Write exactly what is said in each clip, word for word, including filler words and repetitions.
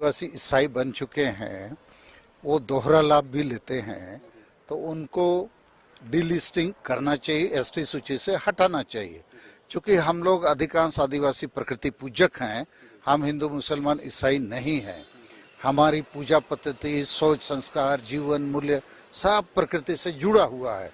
आदिवासी ईसाई बन चुके हैं, वो दोहरा लाभ भी लेते हैं, तो उनको डीलिस्टिंग करना चाहिए, एसटी सूची से हटाना चाहिए। क्योंकि हम लोग अधिकांश आदिवासी प्रकृति पूजक हैं, हम हिंदू, मुसलमान, ईसाई नहीं हैं। हमारी पूजा पद्धति, सोच, संस्कार, जीवन मूल्य सब प्रकृति से जुड़ा हुआ है।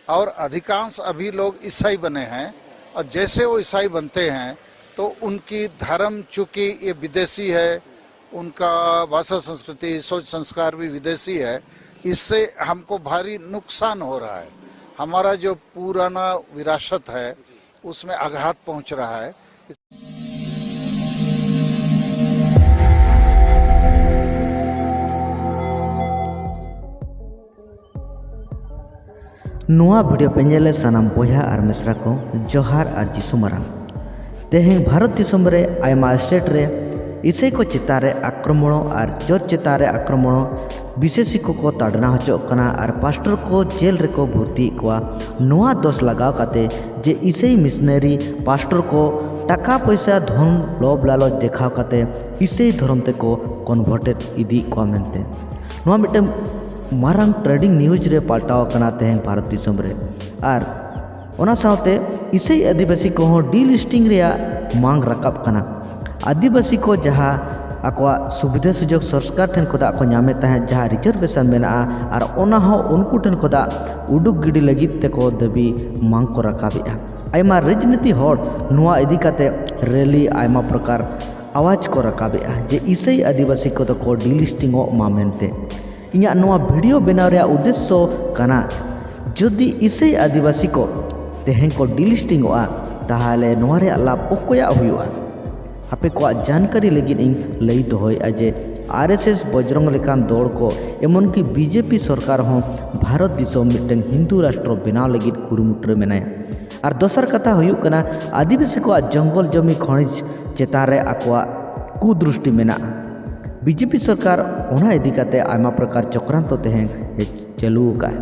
और अधिकांश अभी लोग ईसाई बने हैं, और जैसे वो ईसाई बनते हैं तो उनकी धर्म, चूंकि ये विदेशी है, उनका भाषा, संस्कृति, सोच, संस्कार भी विदेशी है। इससे हमको भारी नुकसान हो रहा है। हमारा जो पुराना विरासत है, उसमें आघात पहुंच रहा है। ᱱᱚᱣᱟ ᱵᱷᱤᱰᱤᱭᱳ ᱯᱮ ᱧᱮᱞᱮᱫ ᱥᱟᱱᱟᱢ ᱵᱚᱭᱦᱟ ᱟᱨ ᱢᱤᱥᱨᱟ ᱠᱚ, ᱡᱚᱦᱟᱨ ᱟᱨ ᱡᱤᱥᱩ ᱢᱟᱨᱟᱝ᱾ ᱛᱮᱦᱮᱧ ᱵᱷᱟᱨᱚᱛ ᱫᱤᱥᱚᱢ ᱨᱮ ᱟᱭᱢᱟ ᱥᱴᱮᱴ ᱨᱮ ᱤᱥᱟᱹᱭ ᱠᱚ ᱪᱮᱛᱟᱱ ᱨᱮ ᱟᱠᱨᱚᱢᱚᱬ ᱟᱨ ᱪᱟᱨᱪ ᱪᱮᱛᱟᱱ ᱨᱮ ᱟᱠᱨᱚᱢᱚᱬ, ᱵᱤᱥᱮᱥᱤᱠ ᱠᱚᱠᱚ ᱛᱟᱰᱱᱟ ᱦᱚᱪᱚᱜ ᱠᱟᱱᱟ ᱟᱨ ᱯᱟᱥᱴᱚᱨ ᱠᱚ ᱡᱮᱞ ᱨᱮᱠᱚ ᱵᱷᱚᱨᱛᱤᱭᱮᱫ ᱠᱚᱣᱟ᱾ ᱱᱚᱣᱟ ᱫᱳᱥ ᱞᱟᱜᱟᱣ ᱠᱟᱛᱮ ᱡᱮ ᱤᱥᱟᱹᱭ ᱢᱤᱥᱱᱟᱨᱤ ᱯᱟᱥᱴᱚᱨ ᱠᱚ ᱴᱟᱠᱟ ᱯᱚᱭᱥᱟ, ᱫᱷᱚᱱ, ᱞᱚᱵᱷ ᱞᱟᱞᱚᱪ ᱫᱮᱠᱷᱟᱣ ᱠᱟᱛᱮ ᱤᱥᱟᱹᱭ ᱫᱷᱚᱨᱚᱢ ᱛᱮᱠᱚ ᱠᱚᱱᱵᱷᱟᱨᱴᱮᱰ ᱤᱫᱤᱭᱮᱫ ᱠᱚᱣᱟ ᱢᱮᱱᱛᱮ᱾ ᱱᱚᱣᱟ ᱢᱤᱫᱴᱟᱝ ᱢᱟᱨᱟᱝ ᱴᱨᱮᱱᱰᱤᱝ ᱱᱤᱭᱩᱡᱽ ᱨᱮ ᱯᱟᱞᱴᱟᱣ ᱟᱠᱟᱱᱟ ᱛᱮᱦᱮᱧ ᱵᱷᱟᱨᱚᱛ ᱫᱤᱥᱚᱢ ᱨᱮ᱾ ᱟᱨ ᱚᱱᱟ ᱥᱟᱶᱛᱮ ᱤᱥᱟᱹᱭ ᱟᱹᱫᱤᱵᱟᱹᱥᱤ ᱠᱚᱦᱚᱸ ᱰᱤᱞᱤᱥᱴᱤᱝ ᱨᱮᱭᱟᱜ ᱢᱟᱝ ᱨᱟᱠᱟᱵ ᱠᱟᱱᱟ᱾ ᱟᱹᱫᱤᱵᱟᱹᱥᱤ ᱠᱚ ᱡᱟᱦᱟᱸ ᱟᱠᱚᱣᱟᱜ ᱥᱩᱵᱤᱫᱷᱟ ᱥᱩᱡᱳᱜᱽ ᱥᱚᱨᱠᱟᱨ ᱴᱷᱮᱱ ᱠᱷᱚᱱᱟᱜ ᱠᱚ ᱧᱟᱢᱮᱫ ᱛᱟᱦᱮᱸᱫ, ᱡᱟᱦᱟᱸ ᱨᱤᱡᱟᱨᱵᱷᱮᱥᱚᱱ ᱢᱮᱱᱟᱜᱼᱟ, ᱟᱨ ᱚᱱᱟ ᱦᱚᱸ ᱩᱱᱠᱩ ᱴᱷᱮᱱ ᱠᱷᱚᱱᱟᱜ ᱩᱰᱩᱠ ᱜᱤᱰᱤ ᱞᱟᱹᱜᱤᱫ ᱛᱮᱠᱚ ᱫᱟᱹᱵᱤ ᱢᱟᱝ ᱠᱚ ᱨᱟᱠᱟᱵᱮᱜᱼᱟ᱾ ᱟᱭᱢᱟ ᱨᱟᱡᱽᱱᱤᱛᱤ ᱦᱚᱲ ᱱᱚᱣᱟ ᱤᱫᱤ ᱠᱟᱛᱮ ᱨᱮᱞᱤ, ᱟᱭᱢᱟ ᱯᱨᱚᱠᱟᱨ ᱟᱣᱟᱡᱽ ᱠᱚ ᱨᱟᱠᱟᱵᱮᱜᱼᱟ ᱡᱮ ᱤᱥᱟᱹᱭ ᱟᱹᱫᱤᱵᱟᱹᱥᱤ ᱠᱚᱫᱚ ᱠᱚ ᱰᱤᱞᱤᱥᱴᱤᱝ ᱚᱜ ᱢᱟ ᱢᱮᱱᱛᱮ᱾ ᱤᱧᱟᱹᱜ ᱱᱚᱣᱟ ᱵᱷᱤᱰᱤᱭᱳ ᱵᱮᱱᱟᱣ ᱨᱮᱭᱟᱜ ᱩᱫᱽᱫᱮᱥᱥᱚ ᱠᱟᱱᱟ, ᱡᱩᱫᱤ ᱤᱥᱟᱹᱭ ᱟᱹᱫᱤᱵᱟᱹᱥᱤ ᱠᱚ ᱛᱮᱦᱮᱧ ᱠᱚ ᱰᱤᱞᱤᱥᱴᱤᱝ ᱚᱜᱼᱟ, ᱛᱟᱦᱚᱞᱮ ᱱᱚᱣᱟ ᱨᱮᱭᱟᱜ ᱞᱟᱵᱷ ᱚᱠᱚᱭᱟᱜ ᱦᱩᱭᱩᱜᱼᱟ? ᱟᱯᱮ ᱠᱚᱣᱟᱜ ᱡᱟᱱᱠᱟᱨᱤ ᱞᱟᱹᱜᱤᱫ ᱤᱧ ᱞᱟᱹᱭ ᱫᱚᱦᱚᱭᱮᱫᱼᱟ ᱡᱮ ᱟᱨ ᱮᱥ ᱮᱥ ᱵᱚᱡᱽᱨᱚᱝ ᱞᱮᱠᱟᱱ ᱫᱚᱞ ᱠᱚ, ᱮᱢᱚᱱᱠᱤ ᱵᱤ ᱡᱮ ᱯᱤ ᱥᱚᱨᱠᱟᱨ ᱦᱚᱸ ᱵᱷᱟᱨᱚᱛ ᱫᱤᱥᱚᱢ ᱢᱤᱫᱴᱟᱝ ᱦᱤᱱᱫᱩ ᱨᱟᱥᱴᱨᱚ ᱵᱮᱱᱟᱣ ᱞᱟᱹᱜᱤᱫ ᱠᱩᱨᱩᱢᱩᱴᱩ ᱨᱮ ᱢᱮᱱᱟᱭᱟ᱾ ᱟᱨ ᱫᱚᱥᱟᱨ ᱠᱟᱛᱷᱟ ᱦᱩᱭᱩᱜ ᱠᱟᱱᱟ, ᱟᱹᱫᱤᱵᱟᱹᱥᱤ ᱠᱚᱣᱟᱜ ᱡᱚᱝᱜᱚᱞ ᱡᱚᱢᱤ ᱠᱷᱚᱱᱤᱡᱽ ᱪᱮᱛᱟᱱ ᱨᱮ ᱟᱠᱚᱣᱟᱜ ᱠᱩᱫᱨᱤᱥᱴᱤ ᱢᱮᱱᱟᱜᱼᱟ᱾ ᱵᱤ ᱡᱮ ᱯᱤ ᱥᱚᱨᱠᱟᱨ ᱚᱱᱟ ᱤᱫᱤ ᱠᱟᱛᱮ ᱟᱭᱢᱟ ᱯᱨᱚᱠᱟᱨ ᱪᱚᱠᱨᱟᱱᱛᱚ ᱛᱮᱦᱮᱧ ᱮ ᱪᱟᱹᱞᱩ ᱟᱠᱟᱫᱼᱟ᱾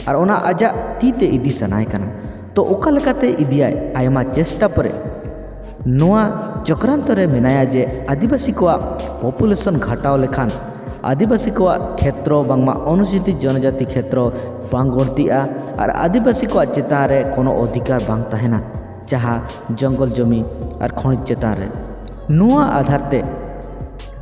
ᱟᱨ ᱚᱱᱟ ᱟᱡᱟᱜ ᱛᱤ ᱛᱮ ᱤᱫᱤ ᱥᱟᱱᱟᱭ ᱠᱟᱱᱟ᱾ ᱛᱚ ᱚᱠᱟ ᱞᱮᱠᱟᱛᱮ ᱤᱫᱤᱭᱟᱭ? ᱟᱭᱢᱟ ᱪᱮᱥᱴᱟ ᱯᱚᱨᱮ ᱱᱚᱣᱟ ᱪᱚᱠᱨᱟᱱᱛᱚ ᱨᱮ ᱢᱮᱱᱟᱭᱟ ᱡᱮ ᱟᱹᱫᱤᱵᱟᱹᱥᱤ ᱠᱚᱣᱟᱜ ᱯᱚᱯᱩᱞᱮᱥᱚᱱ ᱜᱷᱟᱴᱟᱣ ᱞᱮᱠᱷᱟᱱ ᱟᱹᱫᱤᱵᱟᱹᱥᱤ ᱠᱚᱣᱟᱜ ᱠᱷᱮᱛᱨᱚ ᱵᱟᱝᱢᱟ ᱚᱱᱩᱥᱩᱪᱤᱛ ᱡᱚᱱᱚᱡᱟᱛᱤ ᱠᱷᱮᱛᱨᱚ ᱵᱟᱝ ᱜᱚᱲᱛᱤᱜᱼᱟ ᱟᱨ ᱟᱹᱫᱤᱵᱟᱹᱥᱤ ᱠᱚᱣᱟᱜ ᱪᱮᱛᱟᱱ ᱨᱮ ᱠᱳᱱᱳ ᱚᱫᱷᱤᱠᱟᱨ ᱵᱟᱝ ᱛᱟᱦᱮᱱᱟ, ᱡᱟᱦᱟᱸ ᱡᱚᱝᱜᱚᱞ ᱡᱚᱢᱤ ᱟᱨ ᱠᱷᱚᱱᱤᱡᱽ ᱪᱮᱛᱟᱱ ᱨᱮ᱾ ᱱᱚᱣᱟ ᱟᱫᱷᱟᱨ ᱛᱮ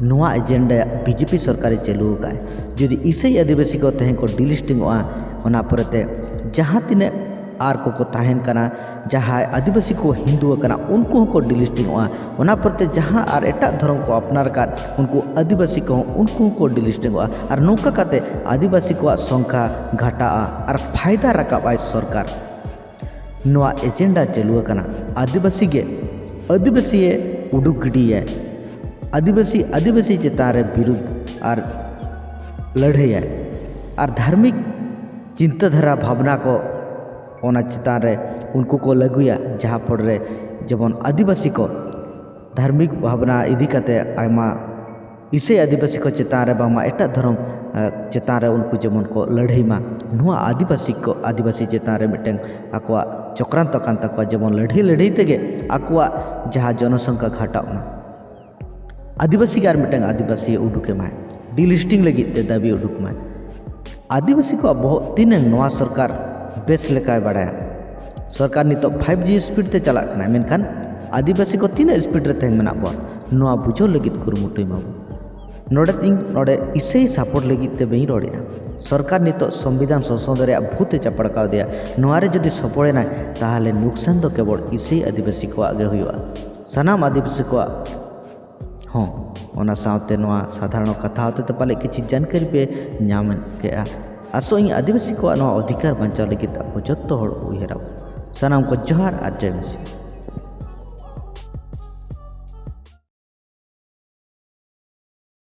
ᱱᱚᱣᱟ ᱮᱡᱮᱱᱰᱟ ᱵᱤᱡᱮᱯᱤ ᱥᱚᱨᱠᱟᱨᱮ ᱪᱟᱹᱞᱩ ᱟᱠᱟᱫᱼᱟ᱾ ᱡᱩᱫᱤ ᱤᱥᱟᱹᱭ ᱟᱹᱫᱤᱵᱟᱹᱥᱤ ᱠᱚ ᱛᱮᱦᱮᱧ ᱠᱚ ᱰᱤᱞᱤᱥᱴᱤᱝᱚᱜᱼᱟ, ᱚᱱᱟ ᱯᱚᱨᱮᱛᱮ ᱡᱟᱦᱟᱸ ᱛᱤᱱᱟᱹᱜ ᱟᱨ ᱠᱚᱠᱚ ᱛᱟᱦᱮᱱ ᱠᱟᱱᱟ, ᱡᱟᱦᱟᱸᱭ ᱟᱹᱫᱤᱵᱟᱹᱥᱤ ᱠᱚ ᱦᱤᱱᱫᱩ ᱟᱠᱟᱱᱟ, ᱩᱱᱠᱩ ᱦᱚᱸᱠᱚ ᱰᱤᱞᱤᱥᱴᱤᱝᱚᱜᱼᱟ᱾ ᱚᱱᱟ ᱯᱚᱨᱮᱛᱮ ᱡᱟᱦᱟᱸ ᱟᱨ ᱮᱴᱟᱜ ᱫᱷᱚᱨᱚᱢ ᱠᱚ ᱟᱯᱱᱟᱨ ᱟᱠᱟᱫ, ᱩᱱᱠᱩ ᱟᱹᱫᱤᱵᱟᱹᱥᱤ ᱠᱚᱦᱚᱸ ᱩᱱᱠᱩ ᱦᱚᱸᱠᱚ ᱰᱤᱞᱤᱥᱴᱤᱝᱚᱜᱼᱟ᱾ ᱟᱨ ᱱᱚᱝᱠᱟ ᱠᱟᱛᱮ ᱟᱹᱫᱤᱵᱟᱹᱥᱤ ᱠᱚᱣᱟᱜ ᱥᱚᱝᱠᱷᱟ ᱜᱷᱟᱴᱟᱜᱼᱟ ᱟᱨ ᱯᱷᱟᱭᱫᱟ ᱨᱟᱠᱟᱵ ᱟᱭ ᱥᱚᱨᱠᱟᱨ᱾ ᱱᱚᱣᱟ ᱮᱡᱮᱱᱰᱟ ᱪᱟᱹᱞᱩ ᱟᱠᱟᱱᱟ᱾ ᱟᱹᱫᱤᱵᱟᱹᱥᱤ ᱜᱮ ᱟᱹᱫᱤᱵᱟᱹᱥᱤᱭᱮ ᱩᱰᱩᱠ ᱜᱤᱰᱤᱭᱟᱭ᱾ ᱟᱹᱫᱤᱵᱟᱹᱥᱤ ᱟᱹᱫᱤᱵᱟᱹᱥᱤ ᱪᱮᱛᱟᱱ ᱨᱮ ᱵᱤᱨᱩᱫᱷ ᱟᱨ ᱞᱟᱹᱲᱦᱟᱹᱭᱟᱭ᱾ ᱟᱨ ᱫᱷᱟᱨᱢᱤᱠ ᱪᱤᱱᱛᱟᱹ ᱫᱷᱟᱨᱟ ᱵᱷᱟᱵᱽᱱᱟ ᱠᱚ ᱚᱱᱟ ᱪᱮᱛᱟᱱ ᱨᱮ ᱩᱱᱠᱩ ᱠᱚ ᱞᱟᱹᱜᱩᱭᱟ, ᱡᱟᱦᱟᱸ ᱯᱚᱨ ᱨᱮ ᱡᱮᱢᱚᱱ ᱟᱹᱫᱤᱵᱟᱹᱥᱤ ᱠᱚ ᱫᱷᱟᱨᱢᱤᱠ ᱵᱷᱟᱵᱽᱱᱟ ᱤᱫᱤ ᱠᱟᱛᱮ ᱟᱭᱢᱟ ᱤᱥᱟᱹᱭ ᱟᱹᱫᱤᱵᱟᱹᱥᱤ ᱠᱚ ᱪᱮᱛᱟᱱ ᱨᱮ ᱵᱟᱝᱢᱟ ᱮᱴᱟᱜ ᱫᱷᱚᱨᱚᱢ ᱪᱮᱛᱟᱱ ᱨᱮ ᱩᱱᱠᱩ ᱡᱮᱢᱚᱱ ᱠᱚ ᱞᱟᱹᱲᱦᱟᱹᱭ ᱢᱟ᱾ ᱱᱚᱣᱟ ᱟᱹᱫᱤᱵᱟᱹᱥᱤ ᱠᱚ ᱟᱹᱫᱤᱵᱟᱹᱥᱤ ᱪᱮᱛᱟᱱ ᱨᱮ ᱢᱤᱫᱴᱟᱝ ᱟᱠᱚᱣᱟᱜ ᱪᱚᱠᱨᱟᱱᱛᱚ ᱠᱟᱱ ᱛᱟᱠᱚᱣᱟ, ᱡᱮᱢᱚᱱ ᱞᱟᱹᱲᱦᱟᱹᱭ ᱞᱟᱹᱲᱦᱟᱹᱭ ᱛᱮᱜᱮ ᱟᱠᱚᱣᱟᱜ ᱡᱟᱦᱟᱸ ᱡᱚᱱᱚᱥᱚᱝᱠᱷᱟ ᱜᱷᱟᱴᱟᱜ ᱢᱟ᱾ ᱟᱹᱫᱤᱵᱟᱹᱥᱤ ᱜᱮ ᱟᱨ ᱢᱤᱫᱴᱟᱝ ᱟᱹᱫᱤᱵᱟᱹᱥᱤ ᱩᱰᱩᱠ ᱮᱢᱟᱭ, ᱰᱤᱞᱤᱥᱴᱤᱝ ᱞᱟᱹᱜᱤᱫ ᱛᱮ ᱫᱟᱹᱵᱤ ᱩᱰᱩᱠ ᱢᱟᱭ᱾ ᱟᱹᱫᱤᱵᱟᱹᱥᱤ ᱠᱚᱣᱟᱜ ᱵᱚᱦᱚᱜ ᱛᱤᱱᱟᱹᱝ ᱱᱚᱣᱟ ᱥᱚᱨᱠᱟᱨ ᱵᱮᱥ ᱞᱮᱠᱟᱭ ᱵᱟᱲᱟᱭᱟ᱾ ᱥᱚᱨᱠᱟᱨ ᱱᱤᱛᱚᱜ ᱯᱷᱟᱭᱤᱵᱷ ᱡᱤ ᱥᱯᱤᱰ ᱛᱮ ᱪᱟᱞᱟᱜ ᱠᱟᱱᱟ, ᱢᱮᱱᱠᱷᱟᱱ ᱟᱹᱫᱤᱵᱟᱹᱥᱤ ᱠᱚ ᱛᱤᱱᱟᱹᱜ ᱥᱯᱤᱰ ᱨᱮ ᱛᱮᱦᱮᱧ ᱢᱮᱱᱟᱜ ᱵᱚᱱᱟ, ᱱᱚᱣᱟ ᱵᱩᱡᱷᱟᱹᱣ ᱞᱟᱹᱜᱤᱫ ᱠᱩᱨᱩᱢᱩᱴᱩᱭ ᱢᱟᱵᱚᱱ᱾ ᱱᱚᱰᱮ ᱤᱧ ᱱᱚᱰᱮ ᱤᱥᱟᱹᱭ ᱥᱟᱯᱳᱨᱴ ᱞᱟᱹᱜᱤᱫ ᱛᱮ ᱵᱟᱹᱧ ᱨᱚᱲᱮᱫᱼᱟ᱾ ᱥᱚᱨᱠᱟᱨ ᱱᱤᱛᱚᱜ ᱥᱚᱝᱵᱤᱫᱷᱟᱱ ᱥᱚᱥᱚᱱ ᱨᱮᱭᱟᱜ ᱵᱷᱩᱛ ᱮ ᱪᱟᱯᱟᱲ ᱠᱟᱣᱫᱮᱭᱟ᱾ ᱱᱚᱣᱟ ᱨᱮ ᱡᱩᱫᱤ ᱥᱚᱯᱚᱲ ᱮᱱᱟᱭ, ᱛᱟᱦᱚᱞᱮ ᱱᱩᱠᱥᱟᱱ ᱫᱚ ᱠᱮᱵᱚᱞ ᱤᱥᱟᱹᱭ ᱟᱹᱫᱤᱵᱟᱹᱥᱤ ᱠᱚᱣᱟᱜ ᱜᱮ ᱦᱩᱭᱩᱜᱼᱟ, ᱥᱟᱱᱟᱢ ᱟᱹᱫᱤᱵᱟᱹᱥᱤ ᱠᱚᱣᱟᱜ ᱦᱚᱸ᱾ ᱚᱱᱟ ᱥᱟᱶᱛᱮ ᱱᱚᱣᱟ ᱥᱟᱫᱷᱟᱨᱚᱱ ᱠᱟᱛᱷᱟ ᱦᱚᱛᱮᱛᱮ ᱯᱟᱞᱮ ᱠᱤᱪᱷᱤ ᱡᱟᱱᱠᱟᱨᱤ ᱯᱮ ᱧᱟᱢ ᱠᱮᱜᱼᱟ᱾ ᱟᱥᱚᱜ ᱟᱹᱧ ᱟᱹᱫᱤᱵᱟᱹᱥᱤ ᱠᱚᱣᱟᱜ ᱱᱚᱣᱟ ᱚᱫᱷᱤᱠᱟᱨ ᱵᱟᱧᱪᱟᱣ ᱞᱟᱹᱜᱤᱫ ᱟᱵᱚ ᱡᱚᱛᱚ ᱦᱚᱲ ᱩᱭᱦᱟᱹᱨ ᱟᱵᱚ᱾ ᱥᱟᱱᱟᱢ ᱠᱚ ᱡᱚᱦᱟᱨ ᱟᱨ ᱡᱚᱭ ᱢᱤᱥᱤ᱾